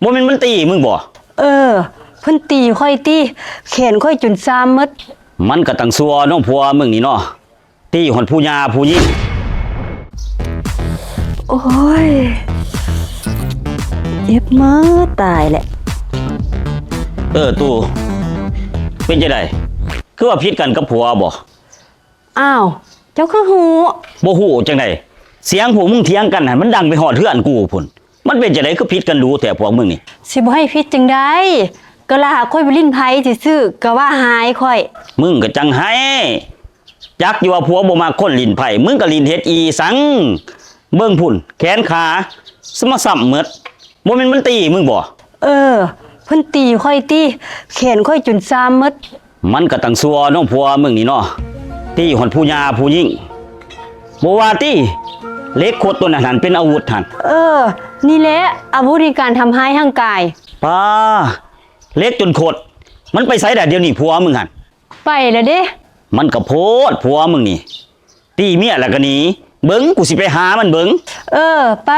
ບໍ່ແມ່ນມັນຕີມຶງບໍ່? ເອີ ເພິ່ນຕີຂ້ອຍຕິ ແຂນຂ້ອຍຈົນຊາມໝົດ. ມັນກະຕັງຊົ່ວເນາະ ຜົວມຶງນີ້ເນາະ ຕີຮອດຜູ້ຫຍ່າຜູ້ຍິງ. ໂອ້ຍ ເຈັບມາຕາຍແຫຼະ. ເອີ ຕູ້ ເປັນຈັ່ງໃດ? ຄືວ່າຜິດກັນກັບຜົວບໍ? ອ້າວ ເຈົ້າຄືຮູ້? ບໍ່ຮູ້ຈັ່ງໃດ? ສຽງພວກມຶງຖຽງກັນຫັ້ນ ມັນດັງໄປຮອດເຮືອນກູພຸ້ນ. ມັນເປັນຈັ່ງໃດຄືຜິດກັນດຸແທ້ພວກມຶງນີ້? ຊິບໍ່ໃຫ້ຜິດຈັ່ງໃດ? ກໍລາຂ້ອຍໄປຫຼິ້ນໄພ້ຊື່ໆ ກໍວ່າຮ້າຍຂ້ອຍ. ມຶງກໍຈັ່ງໃຫ້ ຈັກຢູ່ວ່າຜົວບໍ່ມັກຄົນຫຼິ້ນໄພ້ ມຶງກໍຫຼິ້ນເຮັດອີ່ສັງ? ເບິ່ງພຸ້ນ ແຂນຂາ ສະມາຊ້ຳໝົດ. ບໍ່ແມ່ນມັນຕີມຶງບໍ? ເອີ ເພິ່ນຕີຂ້ອຍຕິ ແຂນຂ້ອຍຈົນຊາມໝົດ. ມັນກະຕັງຊົ່ວເນາະ ຜົວມຶງນີ້ເນາະ ຕີຮອດຜູ້ຫຍ່າຜູ້ຍິງ. ບໍ່ວ່າຕິ ເຫຼັກຂົດໂຕນັ້ນຫັ້ນເປັນອາວຸດຫັ້ນ. ເອີ ນີ້ແຫຼະອາວຸດໃນການທຳຮ້າຍຮ່າງກາຍ. ປາ ເຫຼັກຈົນຂົດ ມັນໄປໃສລະດຽວນີ້ຜົວມຶງຫັ້ນ? ໄປລະເດ້. ມັນກະໂພດ ຜົວມຶງນີ້ ຕີເມຍແລ້ວກະໜີ. ເບິ່ງ ກູຊິໄປຫາມັນເບິ່ງ. ເອີ ໄປ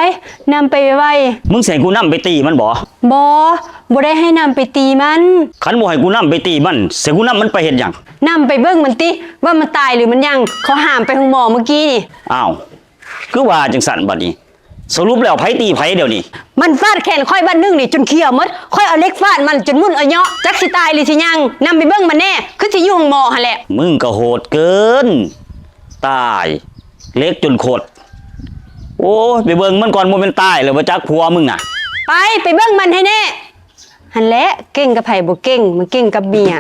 ນຳໄປໄວໆ. ມຶງຊິໃຫ້ກູນຳໄປຕີມັນບໍ? ບໍ່ ບໍ່ໄດ້ໃຫ້ນຳໄປຕີມັນ. ຄັນບໍ່ໃຫ້ກູນຳໄປຕີມັນ ຊິໃຫ້ກູນຳມັນໄປເຮັດຫຍັງ? ນຳໄປເບິ່ງມັນຕິ ວ່າມັນຕາຍຫຼືມັນຍັງ. ເຂົາຫາມໄປໂຮງໝໍມື້ກີ້ນີ້. ອ້າວ ຄືວ່າຈັ່ງຊັ້ນບາດນີ້ ສະຫຼຸບແລ້ວໃຜຕີໃຜດຽວນີ້? ມັນຟາດແຂນຂ້ອຍບາດໜຶ່ງນີ້ຈົນຂຽວໝົດ. ຂ້ອຍເອົາເຫຼັກຟາດມັນຈົນໝຸ່ນອະເຍາະ ຈັກຊິຕາຍຫຼືຊິຍັງ. ນຳໄປເບິ່ງມັນແດ່ ຄືຊິຢູ່ໂຮງໝໍຫັ້ນແຫຼະ. ມຶງກໍໂຫດເກີນ. ຕາຍ ເຫຼັກຈົນຂົດ. ໂອ້ຍ ໄປເບິ່ງມັນກ່ອນ ບໍ່ແມ່ນຕາຍແລ້ວບໍ່ຈັກຜົວມຶງນະ. ໄປ ໄປເບິ່ງມັນໃຫ້ແນ່. ຫັ້ນແຫຼະ ເກັ່ງກັບໃຜບໍ່ເກັ່ງ ມາເກັ່ງກັບເມຍ.